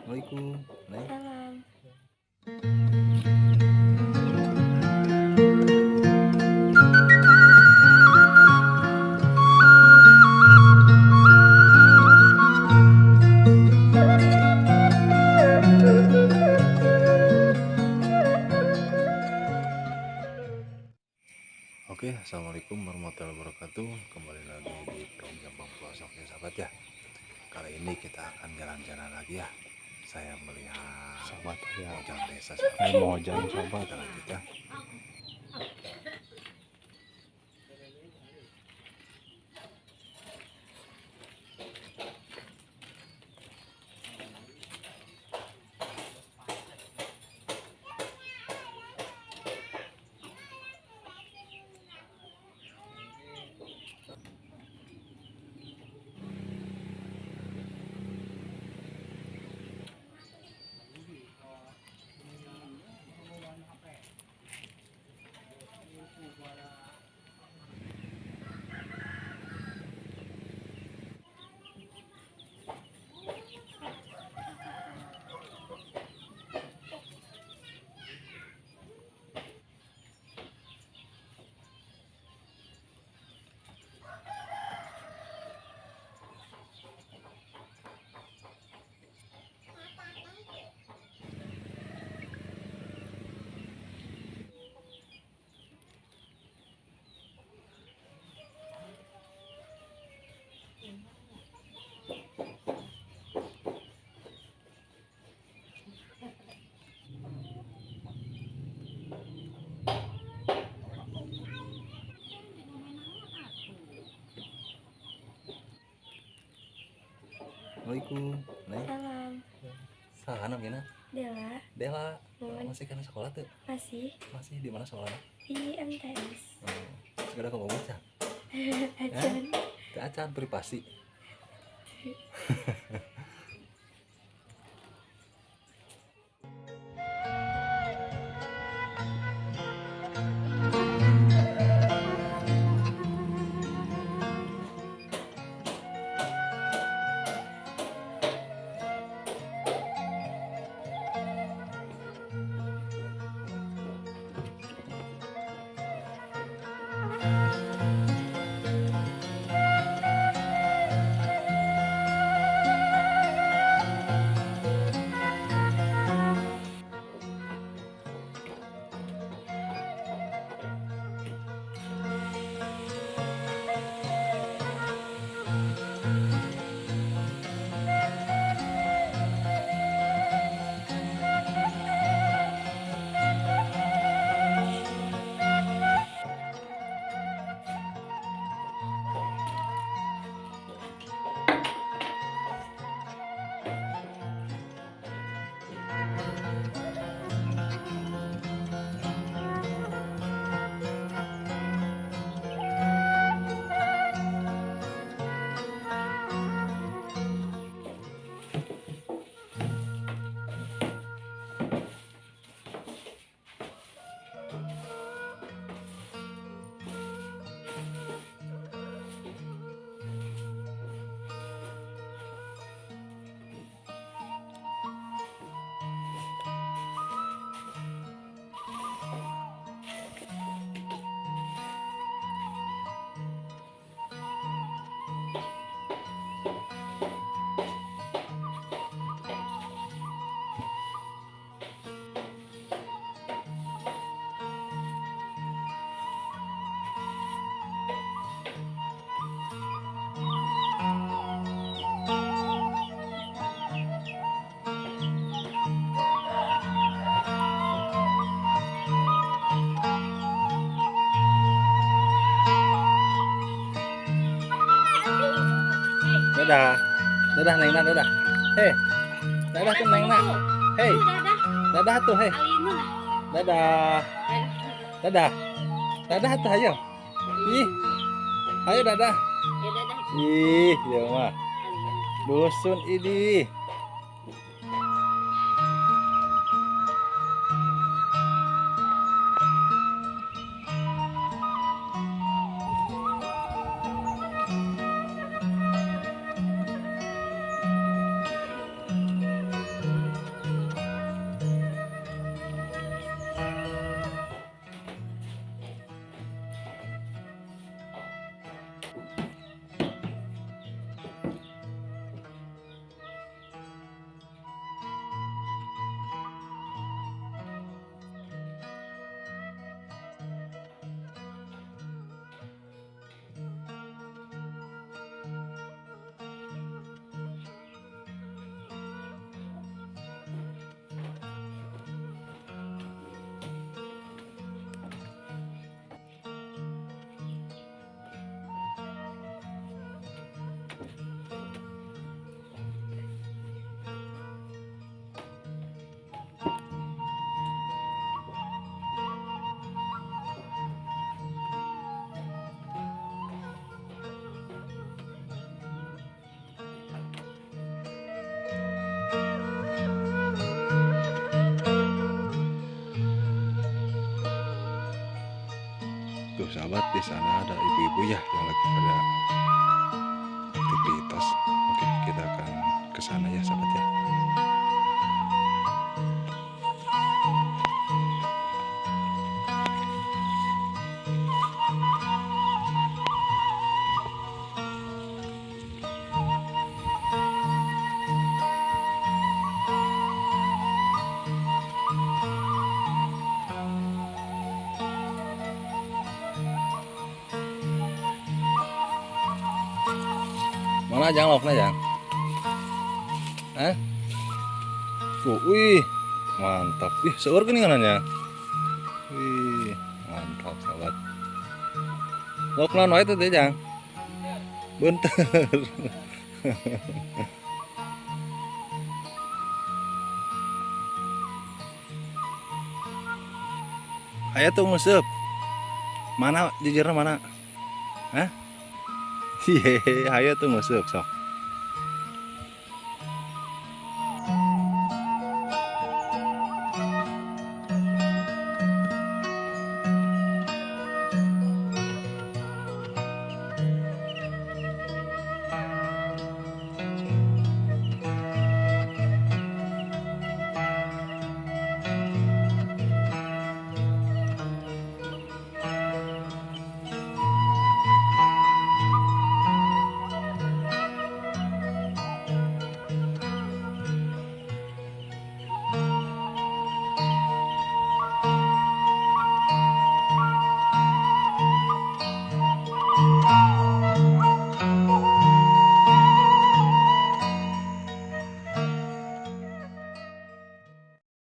Assalamualaikum. Neng. Salam. Oke, assalamualaikum warahmatullahi wabarakatuh. Kembali lagi di Vlog Jambang Pelosok ya sahabat ya. Kali ini kita akan jalan-jalan lagi ya. Saya melihat sahabat ya, Mojang desa sahabat. Mojang sahabat. Kita lanjut ya. Assalamualaikum. Neng. Salam. Saha namina? Dela. Dela. Mohon. Masih kana sekolah tuh? Masih. Masih di mana sekolah? Di MTS. Oh, segera kamu baca. Acan. Teu acan privasi. Dadah. Dadah Neng, dadah. Hei. Dadah tuh Neng, Hei. Dadah tuh, hei. Dadah. Dadah. Dadah tuh ayo. Ih. Ayo dadah. Ih, ya mah. Dusun ini. Tuh sahabat, di sana ada ibu-ibu ya yang lagi pada aktivitas. Oke, kita akan ke sana ya sahabat ya. Mana jang laukna jang? Hah? Tuh, wih, mantap. Ih, seueur geuningan nya. Wih, mantap sahabat. Lauk naon wae teh jang? Beunteur. Aya tuh nguseup. Mana jejerna mana? Hah? Hehehe, hayu tuh nguseup sok.